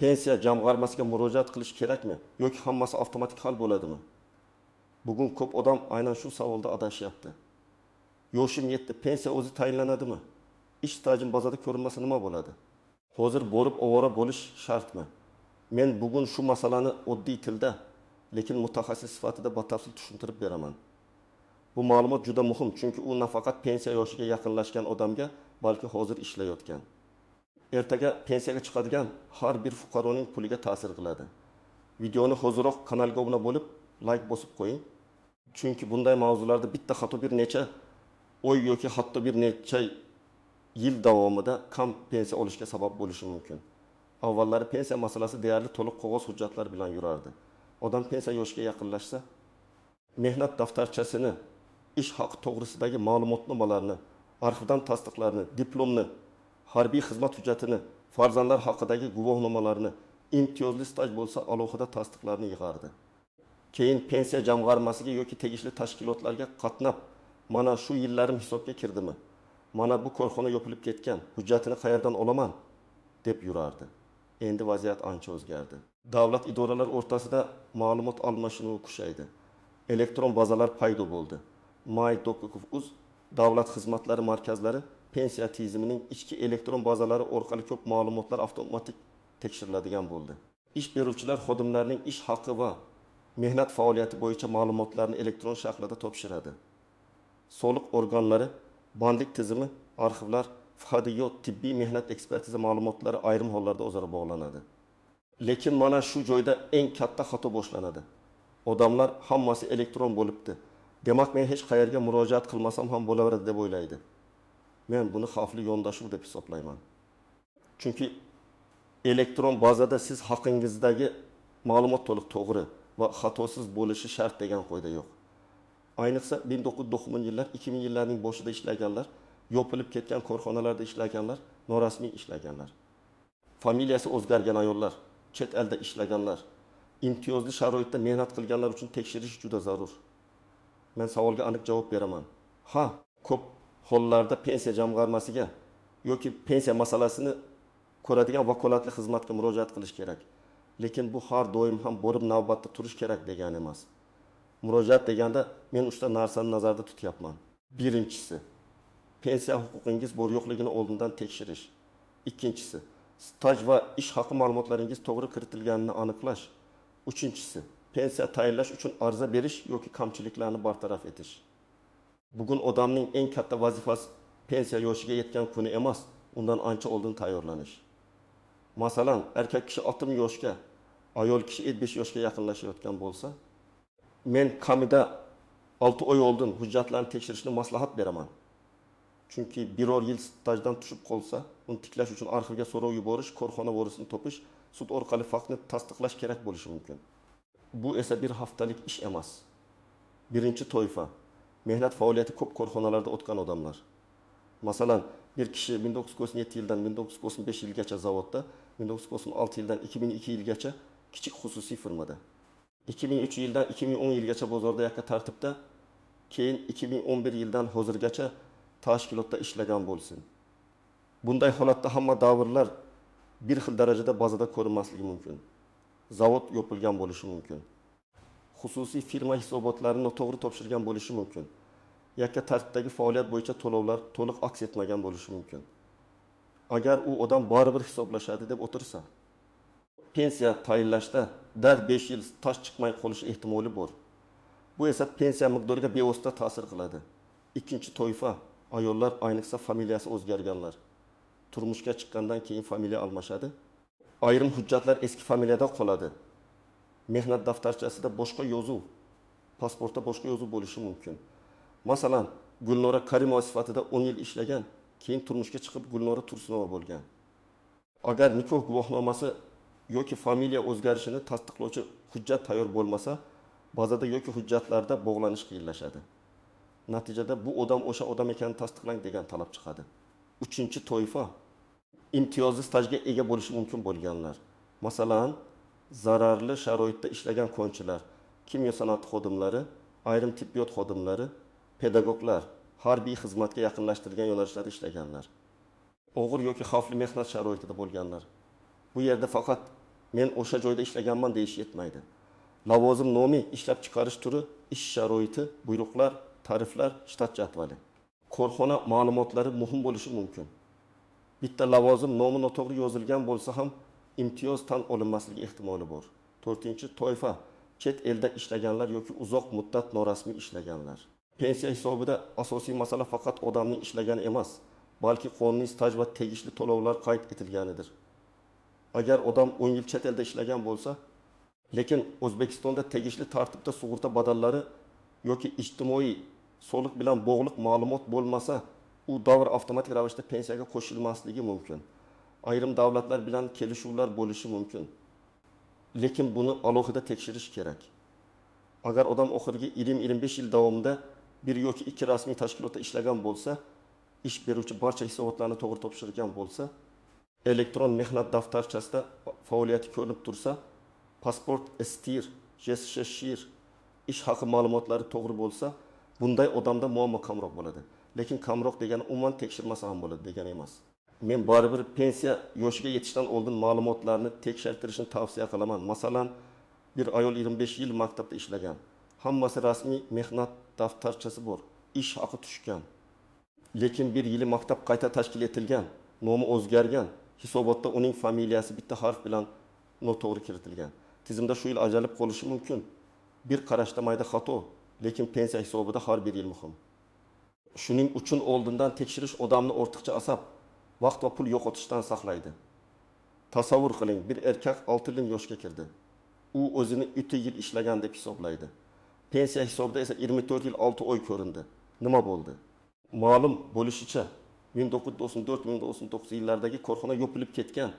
Pensiya jamg'armasiga murojaat qilish kerakmi yoki hammasi avtomatik hal bo'ladimi? Bugun ko'p odam aynan shu savolda adashyapti. Yoshim yetdi, pensiya o'zi tayinlanadimi? Ish stajim bazada ko'rinmasa nima bo'ladi? Hozir borib ovora bo'lish shartmi? Men bugun shu masalani oddiy tilda, lekin mutaxassis sifatida batafsil tushuntirib beraman. Bu ma'lumot juda muhim, chunki u nafaqat pensiya yoshiga yaqinlashgan odamga, balki hozir ishlayotgan, ertaga pensiyaga chiqadigan har bir fuqaroning puliga ta'sir qiladi. Videoni hoziroq kanalga obuna bo'lib, like bosib qo'ying. Chunki bunday mavzularda bitta xato bir necha oy yoki hatto bir necha yil davomida kam pensiya olishga sabab bo'lishi mumkin. Avvallari pensiya masalasi deyarli to'liq qog'oz hujjatlar bilan yurardi. Odam pensiya yoshiga yaqinlashsa, mehnat daftarchasini, ish haqi to'g'risidagi ma'lumotnomalarni, arxivdan tasdiqlarni, diplomni, harbiy xizmat hujjatini, farzandlar haqidagi guvohnomalarni, imtiyozli staj bo'lsa alohida tasdiqlarni yig'ardi. Keyin pensiya jamg'armasiga yoki tegishli tashkilotlarga qatnab, mana shu yillarim hisobga kirdimi? Mana bu korxona yopilib ketgan, hujjatini qayerdan olaman? Deb yurardi. Endi vaziyat ancha o'zgardi. Davlat idoralari o'rtasida ma'lumot almashinuvi kuchaydi. Elektron bazalar paydo bo'ldi. My.gov.uz davlat xizmatlari markazlari pensiya tizimining ichki elektron bazalari orqali ko'p ma'lumotlar avtomatik tekshiriladigan bo'ldi. Ish beruvchilar xodimlarning ish haqi va mehnat faoliyati bo'yicha ma'lumotlarni elektron shaklda topshiradi. Soliq organlari, bandlik tizimi, arxivlar, FHDYO tibbiy mehnat ekspertiza ma'lumotlari ayrim hollarda o'zaro bog'lanadi. Lekin mana shu joyda eng katta xato boshlanadi. Odamlar hammasi elektron bo'libdi, demak men hech qayerga murojaat qilmasam ham bo'laveradi deb o'ylaydi. Men buni xavfli yondashuv deb hisoblayman. Chunki elektron bazada siz haqingizdagi ma'lumot to'liq to'g'ri va xatosiz bo'lishi shart degan qoida yo'q. Ayniqsa 1990-yillar, 2000-yillarning boshida ishlaganlar, yopilib ketgan korxonalarda ishlaganlar, norasmiy ishlaganlar, familiyasi o'zgargan ayollar, chet elda ishlaganlar, imtiyozli sharoitda mehnat qilganlar uchun tekshirish juda zarur. Men savolga aniq javob beraman. Ha, ko'p hollarda pensiya jamg'armasiga yoki pensiya masalasini ko'radigan vakolatli xizmatga murojaat qilish kerak. Lekin bu har doim ham borib navbatda turish kerak degani emas. Murojaat deganda men uchta narsani nazarda tutyapman. Birinchisi, pensiya huquqingiz bor yo'qligini oldindan tekshirish. Ikkinchisi, staj va ish haqi ma'lumotlaringiz to'g'ri kiritilganini aniqlash. Uchinchisi, pensiya tayinlash uchun arza berish yoki kamchiliklarni bartaraf etish. Bugun odamning eng katta vazifasi pensiya yoshiga yetgan kuni emas, undan ancha oldin tayyorlanish. Masalan, erkak kishi 60 yoshga, ayol kishi 55 yoshga yaqinlashayotgan bo'lsa, men kamida 6 oy oldin hujjatlarni tekshirishni maslahat beraman. Chunki biror yil stajdan tushib qolsa, uni tiklash uchun arxivga so'rov yuborish, korxona vorisini topish, sud orqali faktni tasdiqlash kerak bo'lishi mumkin. Bu esa bir haftalik ish emas. Birinchi toifa, mehnat faoliyati ko'p korxonalarda o'tgan odamlar. Masalan, bir kishi 1997 yildan 1995 yilgacha zavodda, 1996 yildan 2002 yilgacha kichik xususiy firmada, 2003 yildan 2010 yilgacha bozorda yakka tartibda, keyin 2011 yildan hozirgacha tashkilotda ishlagan bo'lsin. Bunday holatda hamma davrlar bir xil darajada bazada ko'rinmasligi mumkin. Zavod yopilgan bo'lishi mumkin. Xususiy firma hisobotlarini noto'g'ri topshirgan bo'lishi mumkin. Yakka tartibdagi faoliyat bo'yicha to'lovlar to'liq aks etmagan bo'lishi mumkin. Agar u odam baribir hisoblashadi deb o'tirsa, pensiya tayinlashda dar 5 yil staj chiqmay qolishi ehtimoli bor. Bu esa pensiya miqdoriga bevosita ta'sir qiladi. Ikkinchi toifa, ayollar, ayniqsa familiyasi o'zgarganlar. Turmushga chiqqandan keyin familiya almashadi. Ayrim hujjatlar eski familiyada qoladi. Mehnat daftarchasida boshqa yozuv, pasportda boshqa yozuv bo'lishi mumkin. Masalan, Gulnora Karimova sifatida 10 yil ishlagan, keyin turmushga chiqib Gulnora Tursunova bo'lgan. Agar nikoh guvohnomasi yoki familiya o'zgarishini tasdiqlovchi hujjat tayyor bo'lmasa, bazada yoki hujjatlarda bog'lanish qiyinlashadi. Natijada bu odam o'sha odam ekanini tasdiqlang degan talab chiqadi. Uchinchi toifa, imtiyozli stajga ega bo'lishi mumkin bo'lganlar. Masalan, zararli sharoitda ishlagan konchilar, kimyo san'ati xodimlari, ayrim tibbiyot xodimlari, pedagoglar, harbiy xizmatga yaqinlashtirilgan yo'nalishlarda ishlaganlar, og'ir yoki xavfli mehnat sharoitida bo'lganlar. Bu yerda faqat Men o'sha joyda ishlaganman deyish yetmaydi. Lavozim nomi, ishlab chiqarish turi, ish sharoiti, buyruqlar, tariflar, shtat jadvali. Korxona ma'lumotlari muhim bo'lishi mumkin. Bitta lavozim nomi noto'g'ri yozilgan bo'lsa ham imtiyoz tan olinmasligi ehtimoli bor. To'rtinchi toifa, chet elda ishlaganlar yoki uzoq muddat norasmiy ishlaganlar. Pensiya hisobida asosiy masala faqat odamning ishlagani emas, balki qonuniy staj va tegishli to'lovlar qayd etilganidir. Agar odam 10 yil chet elda ishlagan bo'lsa, lekin O'zbekistonda tegishli tartibda sug'urta badallari yoki ijtimoiy soliq bilan bog'liq ma'lumot bo'lmasa, u davr avtomatik ravishda pensiyaga qo'shilmasligi mumkin. Ayrim davlatlar bilan kelishuvlar bo'lishi mumkin. Lekin buni alohida tekshirish kerak. Agar odam oxirgi 20-25 yil davomida bir yoki ikki rasmiy tashkilotda ishlagan bo'lsa, ish beruvchi barcha hisobotlarni to'g'ri topshirgan bo'lsa, elektron mehnat daftarchasida faoliyati ko'rinib tursa, pasport STIR, JSShir, ish haqi ma'lumotlari to'g'ri bo'lsa, bunday odamda muammo kamroq bo'ladi. Lekin kamroq degani umuman tekshirmasa ham bo'ladi degani emas. Men baribir pensiya yoshiga yetishdan oldin ma'lumotlarni tekshirtirishni tavsiya qilaman. Masalan, bir ayol 25 yil maktabda ishlagan. Hammasi rasmiy mehnat daftarchasi bor. Ish haqi tushgan. Lekin bir yili maktab qayta tashkil etilgan, nomi o'zgargan, hisobotda uning familiyasi bitta harf bilan noto'g'ri kiritilgan. Tizimda shu yil ajralib qolishi mumkin. Bir qarashda mayda xato, lekin pensiya hisobida har bir yil muhim. Shuning uchun oldindan tekshirish odamni ortiqcha asab, vaqt va pul yo'qotishdan saqlaydi. Tasavvur qiling, bir erkak 6 yil yoshga kirdi. U o'zini 3 yil ishlagan deb hisoblaydi. Pensiya hisobida esa 24 yil 6 oy ko'rindi. Nima bo'ldi? Ma'lum bo'lishicha, 1994-1999 yillardagi korxona yopilib ketgan.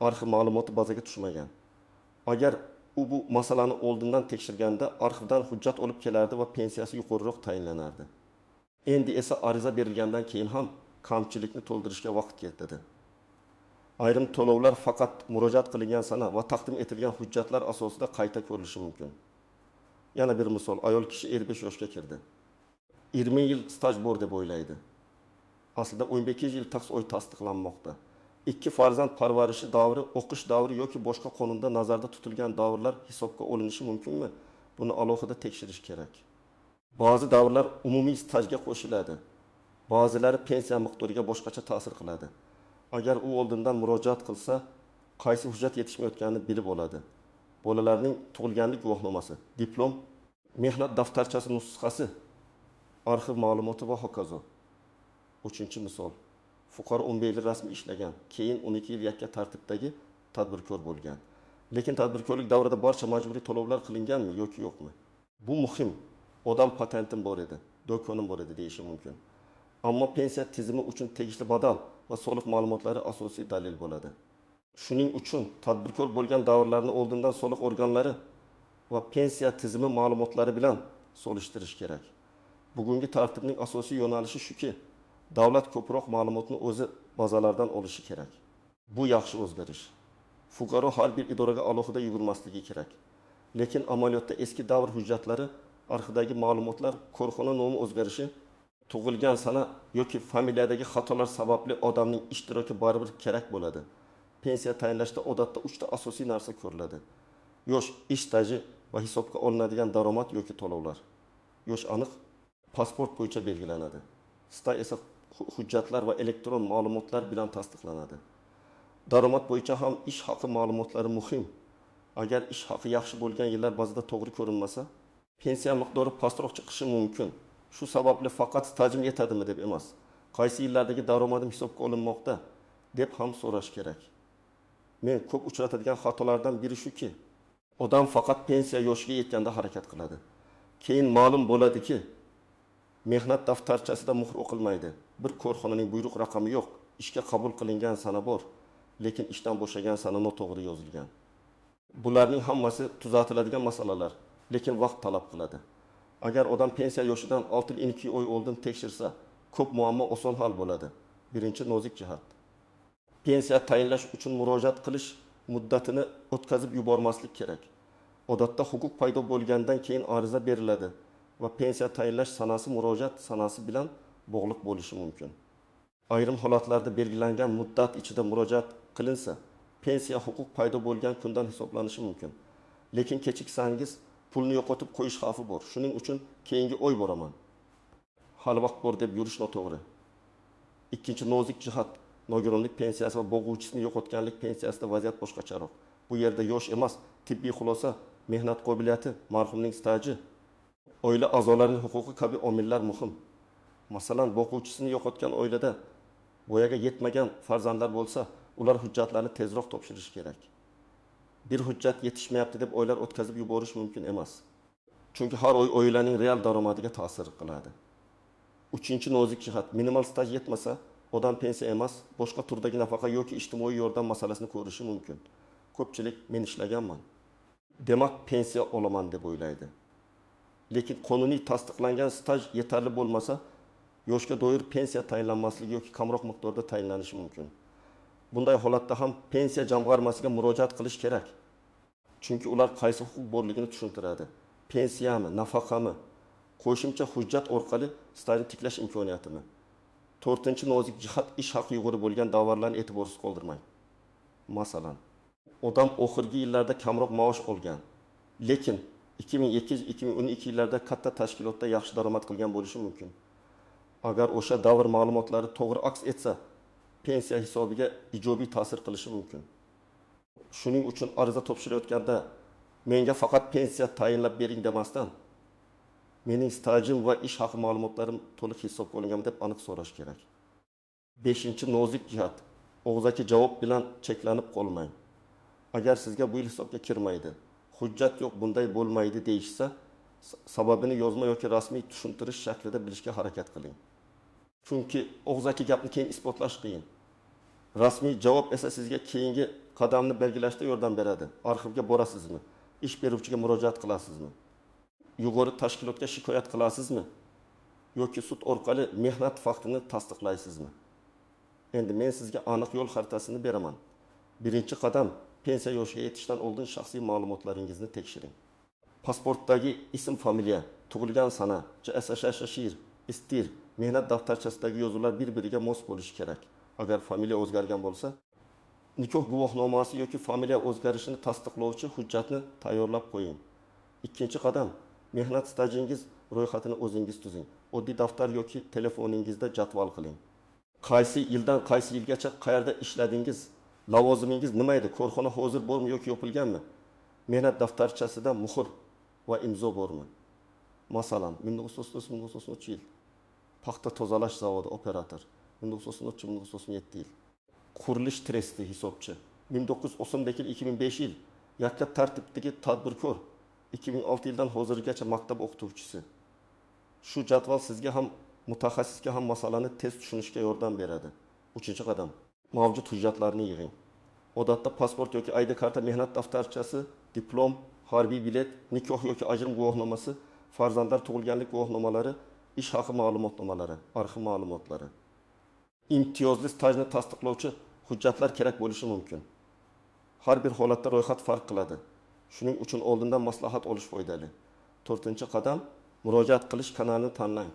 Arxiv ma'lumoti bazaga tushmagan. Agar u bu masalani oldindan tekshirganda arxivdan hujjat olib kelardi va pensiyasi yuqoriroq tayinlanardi. Endi esa ariza berilgandan keyin ham kamchilikni to'ldirishga vaqt ketadi. Ayrim to'lovlar faqat murojaat qilingan sana va taqdim etilgan hujjatlar asosida qayta ko'rilishi mumkin. Yana bir misol, ayol kishi 55 yoshga kirdi. 20 yil staj bor deb o'ylaydi. Aslida 15 yil 9 oy tasdiqlanmoqda. Ikki farzand parvarishi davri, o'qish davri yoki boshqa qonunda nazarda tutilgan davrlar hisobga olinishi mumkinmi? Buni alohida tekshirish kerak. Ba'zi davrlar umumiy stajga qo'shiladi. Ba'zilari pensiya miqdoriga boshqacha ta'sir qiladi. Agar u oldindan murojaat qilsa, qaysi hujjat yetishmayotganini bilib oladi. Bolalarning tug'ilganlik guvohnomasi, diplom, mehnat daftarchasi nusxasi, arxiv ma'lumoti va hokazo. Uchinchi misol. Fuqaro 11 yil rasmiy ishlagan, keyin 12 yil yakka tartibdagi tadbirkor bo'lgan. Lekin tadbirkorlik davrida barcha majburiy to'lovlar qilinganmi yoki yo'qmi? Bu muhim. Odam patentim bor edi, do'konim bor edi deyishi mumkin. Ammo pensiya tizimi uchun tegishli badal va soliq ma'lumotlari asosiy dalil bo'ladi. Shuning uchun tadbirkor bo'lgan davrlarni oldindan soliq organlari va pensiya tizimi ma'lumotlari bilan solishtirish kerak. Bugungi tartibning asosiy yo'nalishi shuki, davlat ko'proq ma'lumotni o'zi bazalardan olishi kerak. Bu yaxshi o'zgarish. Fuqaro har bir idoraga alohida yugurmasligi kerak. Lekin amaliyotda eski davr hujjatlari, arxivdagi ma'lumotlar, korxona nomi o'zgarishi, tug'ilgan sana yoki familiyadagi xatolar sababli odamning ishtiroki baribir kerak bo'ladi. Pensiya tayinlashda odatda 3 ta asosiy narsa ko'riladi. Yosh, ish staji va hisobga olinadigan daromad yoki to'lovlar. Yosh aniq pasport bo'yicha belgilanadi. Staj esa hujjatlar va elektron ma'lumotlar bilan tasdiqlanadi. Daromad bo'yicha ham ish haqi ma'lumotlari muhim. Agar ish haqi yaxshi bo'lgan yillar bazada to'g'ri ko'rinmasa, pensiya miqdori pastroq chiqishi mumkin. Shu sababli faqat stajim yetadimi deb emas, qaysi yillardagi daromadim hisobga olinmoqda deb ham so'rash kerak. Men ko'p uchratadigan xatolardan biri shuki, odam faqat pensiya yoshiga yetganda harakat qiladi. Keyin ma'lum bo'ladiki, mehnat daftarchasida muhr o'qilmaydi. Bir korxonaning buyruq raqami yo'q, ishga qabul qilingan sana bor, lekin ishdan bo'shagan sana noto'g'ri yozilgan. Bularning hammasi tuzatiladigan masalalar, lekin vaqt talab qiladi. Agar odam pensiya yoshidan 6 yil 2 oy oldin tekshirsa, ko'p muammo oson hal bo'ladi. Birinchi nozik jihat. Pensiya tayinlash uchun murojaat qilish muddatini o'tkazib yubormaslik kerak. Odatda huquq paydo bo'lgandan keyin ariza beriladi va pensiya tayinlash sanasi murojaat sanasi bilan bog'liq bo'lishi mumkin. Ayrim holatlarda belgilangan muddat ichida murojaat qilinsa, Pensiya huquq paydo bo'lgan kundan hisoblanishi mumkin. Lekin kechiksangiz, pulni yo'qotib qo'yish xavfi bor. Shuning uchun keyingi oy boraman, hali vaqt bor deb yurish noto'g'ri. Ikkinchi nozik jihat: nogironlik pensiyasi va bo'g'uvchisini yo'qotganlik pensiyasida vaziyat boshqacharoq. Bu yerda yosh emas, tibbiy xulosa, mehnat qobiliyati, marhumning staji, oila a'zolarining huquqi kabi omillar muhim. Masalan, boquvchisini yo'qotgan oilada voyaga yetmagan farzandlar bo'lsa, ular hujjatlarni tezroq topshirishi kerak. Bir hujjat yetishmayapti deb oylar o'tkazib yuborish mumkin emas. Chunki har oy oilaning real daromadiga ta'sir qiladi. Uchinchi nozik jihat: minimal staj yetmasa, odam pensiya emas, boshqa turdagi nafaqa yoki ijtimoiy yordam masalasini ko'rishi mumkin. Ko'pchilik men ishlaganman, demak pensiya olaman deb o'ylaydi. Lekin qonuniy tasdiqlangan staj yetarli bo'lmasa, yoshga doir pensiya tayinlanmasligi yoki kamroq miqdorda tayinlanishi mumkin. Bunday holatda ham pensiya jamg'armasiga murojaat qilish kerak. Chunki ular qaysi huquq borligini tushuntiradi. Pensiyami, nafaqami, qo'shimcha hujjat orqali stajni tiklash imkoniyatimi? To'rtinchi nozik jihat: ish haqi yuqori bo'lgan davrlarni e'tiborsiz qoldirmang. Masalan, odam oxirgi yillarda kamroq maosh olgan, lekin 2002-2012 yillarda katta tashkilotda yaxshi daromad qilgan bo'lishi mumkin. Agar o'sha davr ma'lumotlari to'g'ri aks etsa, pensiya hisobiga ijobiy ta'sir qilishi mumkin. Shuning uchun ariza topshirayotganda menga faqat pensiya tayinlab bering demasdan, mening stajim va ish haqi ma'lumotlarim to'liq hisobga olinganmi deb aniq so'rash kerak. Beshinchi nozik jihat: og'zaki javob bilan cheklanib qolmang. Agar sizga bu yil hisobga kirmaydi, hujjat yo'q, bunday bo'lmaydi deyishsa, sababini yozma yoki rasmiy tushuntirish shaklida bilishga harakat qiling. Chunki og'zaki gapni keyin isbotlash qiyin. Rasmiy javob esa sizga keyingi qadamni belgilashda yordam beradi. Arxivga borasizmi? Ish beruvchiga murojaat qilasizmi? Yuqori tashkilotga shikoyat qilasizmi? Yoki sud orqali mehnat faktini tasdiqlaysizmi? Endi men sizga aniq yo'l xaritasini beraman. Birinchi qadam: pensiya yoshiga yetishdan oldin shaxsiy ma'lumotlaringizni tekshiring. Pasportdagi ism, familiya, tug'ilgan sana, JSShShir, ISTIR, mehnat daftarchasidagi yozuvlar bir-biriga mos bo'lishi kerak. Agar familiya o'zgargan bo'lsa, nikoh guvohnomasi yoki familiya o'zgarishini tasdiqlovchi hujjatni tayyorlab qo'ying. Ikkinchi qadam: mehnat stajingiz ro'yxatini o'zingiz tuzing. Oddiy daftar yoki telefoningizda jadval qiling. Qaysi yildan qaysi yilgacha qayerda ishladingiz? Lavozimingiz nima edi? Korxona hozir bormi yoki yopilganmi? Mehnat daftarchasida muhr va imzo bormi? Masalan, 1993 yil paxta tozalash zavodi operator, 1993-1997 yil qurilish tresti hisobchi, 1992-2005 yil yakka tartibdagi tadbirkor, 2006 yildan hozirgacha maktab o'qituvchisi. Shu jadval sizga ham, mutaxassisga ham masalani tez tushunishga yordam beradi. Uchinchi qadam: mavjud hujjatlarni yig'ing. Odatda pasport yoki ID karta, mehnat daftarchasi, diplom, harbiy bilet, nikoh yoki ajrim guvohnomasi, farzandlar tug'ilganlik guvohnomalari, ish haqi ma'lumotnomalari, arxiv ma'lumotlari. Imtiyozli stajni tasdiqlovchi hujjatlar kerak bo'lishi mumkin. Har bir holatda ro'yxat farq qiladi. Shuning uchun oldindan maslahat olish foydali. To'rtinchi qadam: murojaat qilish kanalini tanlang.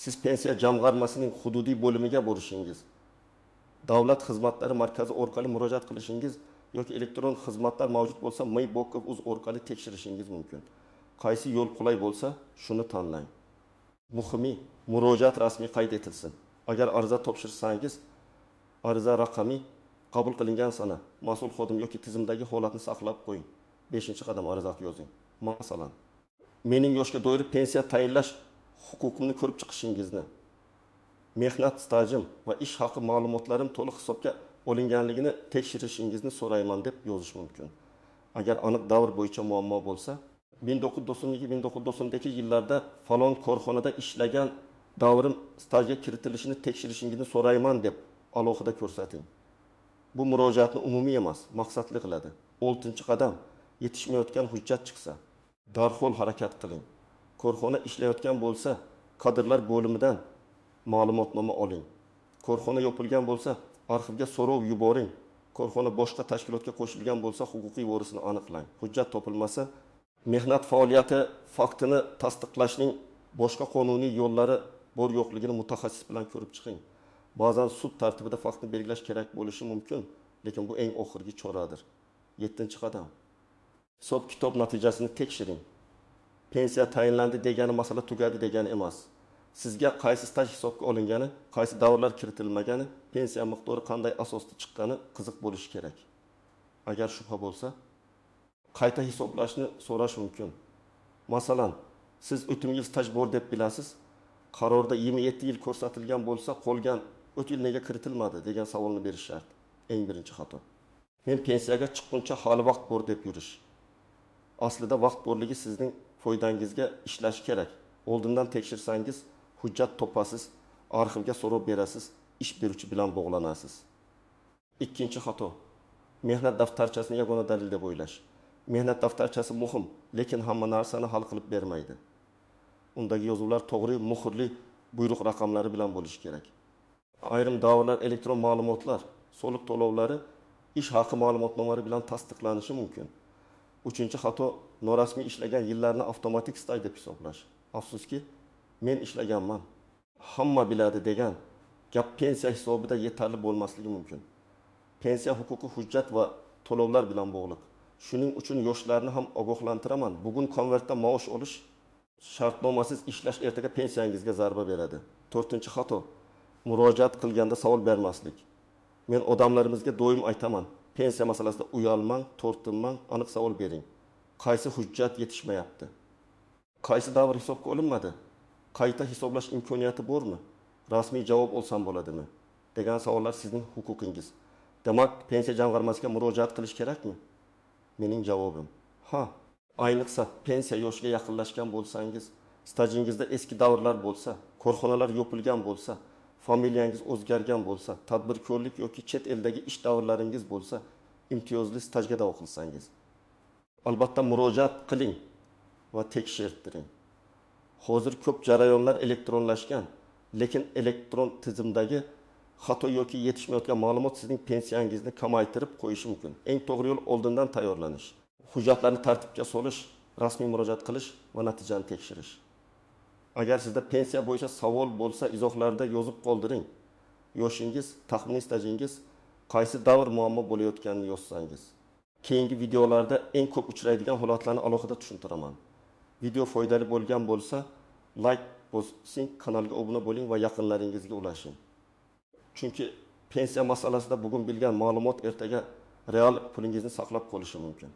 Siz pensiya jamg'armasining hududiy bo'limiga borishingiz, davlat xizmatlari markazi orqali murojaat qilishingiz yoki elektron xizmatlar mavjud bo'lsa, my.gov.uz orqali tekshirishingiz mumkin. Qaysi yo'l qulay bo'lsa, shuni tanlang. Muhimi, murojaat rasmiy qayd etilsin. Agar ariza topshirsangiz, ariza raqami, qabul qilingan sana, mas'ul xodim yoki tizimdagi holatni saqlab qo'ying. Beshinchi qadam: ariza yozing. Masalan, mening yoshga doir pensiya tayinlash huquqimni ko'rib chiqishingizni, mehnat stajim va ish haqi ma'lumotlarim to'liq hisobga olinganligini tekshirishingizni so'rayman deb yozish mumkin. Agar aniq davr bo'yicha muammo bo'lsa, 1992-1992 yillarda falon korxonada ishlagan davrim stajga kiritilishini tekshirishingizni so'rayman deb alohida ko'rsating. Bu murojaatni umumiy emas, maqsadli qiladi. Oltinchi qadam: yetishmayotgan hujjat chiqsa, darhol harakat qiling. Korxona ishlayotgan bo'lsa, kadrlar bo'limidan ma'lumotnoma oling. Korxona yopilgan bo'lsa, arxivga so'rov yuboring. Korxona boshqa tashkilotga qo'shilgan bo'lsa, huquqiy vorisini aniqlang. Hujjat topilmasa, mehnat faoliyati faktini tasdiqlashning boshqa qonuniy yo'llari bor yo'qligini mutaxassis bilan ko'rib chiqing. Ba'zan sud tartibida faktni belgilash kerak bo'lishi mumkin. lekin bu eng oxirgi choradir. 7-qadam. Hisob-kitob natijasini tekshiring. Pensiya tayinlandi degani masala tugadi degani emas. Sizga qaysi staj hisobga olingani, qaysi davrlar kiritilmagani, pensiya miqdori qanday asosda chiqqani qiziq bo'lishi kerak. Agar shubha bo'lsa, qayta hisoblashni so'rash mumkin. Masalan, siz o'tgan yil staj bor deb bilasiz, qarorda 27 yil ko'rsatilgan bo'lsa, qolgan 3 yil nega kiritilmadi degan savolni berish shart. Eng birinchi xato. Men pensiyaga chiqquncha hali vaqt bor deb yurish. Aslida vaqt borligi sizning foydangizga ishlashi kerak. Oldindan tekshirsangiz, hujjat topasiz, arxivga so'rab berasiz, ish beruvchi bilan bog'lanasiz. 2-xato. Mehnat daftarchasini yagona dalil deb o'ylash. Mehnat daftarchasi muhim, lekin hamma narsani hal qilib bermaydi. Undagi yozuvlar to'g'ri, muhrli buyruq raqamlari bilan bo'lishi kerak. Ayrim davrlar elektron ma'lumotlar, soliq to'lovlari ish haqi ma'lumotnomalari bilan tasdiqlanishi mumkin. 3-xato norasmiy ishlagan yillarni avtomatik staj deb hisoblash. Afsuski, men ishlaganman, hamma biladi degan gap pensiya hisobida yetarli bo'lmasligi mumkin. Pensiya huquqi hujjat va to'lovlar bilan bog'liq. Shuning uchun yoshlarni ham ogohlantiraman. Bugun konvertda maosh olish, shartnomasiz ishlash ertaga pensiyangizga zarba beradi. 4-xato. Murojaat qilganda savol bermaslik. Men odamlarimizga doim aytaman, pensiya masalasida uyalmang, tortinmang, aniq savol bering. Qaysi hujjat yetishmayapti? Qaysi davr hisobga olinmadi? Qayta hisoblash imkoniyati bormi? Rasmiy javob olsam bo'ladimi? Degan savollar sizning huquqingiz. Demak, pensiya jamg'armasiga murojaat qilish kerakmi? Mening javobim: ha. Ayniqsa pensiya yoshiga yaqinlashgan bo'lsangiz, stajingizda eski davrlar bo'lsa, korxonalar yopilgan bo'lsa, familiyangiz o'zgargan bo'lsa, tadbirkorlik yoki chet eldagi ish davrlaringiz bo'lsa, imtiyozli stajga da'vo qilsangiz, albatta murojaat qiling va tekshirtiring. Hozir ko'p jarayonlar elektronlashgan, lekin elektron tizimdagi xato yoki yetishmayotgan ma'lumot sizning pensiyangizni kamaytirib qo'yishi mumkin. Eng to'g'ri yo'l oldindan tayyorlanish, hujjatlarni tartibga solish, rasmiy murojaat qilish va natijani tekshirish. Agar sizda pensiya bo'yicha savol bo'lsa, izohlarda yozib qoldiring. Yoshingiz, taxminiy stajingiz, qaysi davr muammo bo'layotganini yozsangiz. Keyingi videolarda eng ko'p uchraydigan holatlarni alohida tushuntiraman. Video foydali bo'lgan bo'lsa, like bosing, kanalga obuna bo'ling va yaqinlaringizga ulashing. Chunki pensiya masalasida bugun bilgan ma'lumot ertaga real pulingizni saqlab qolishi mumkin.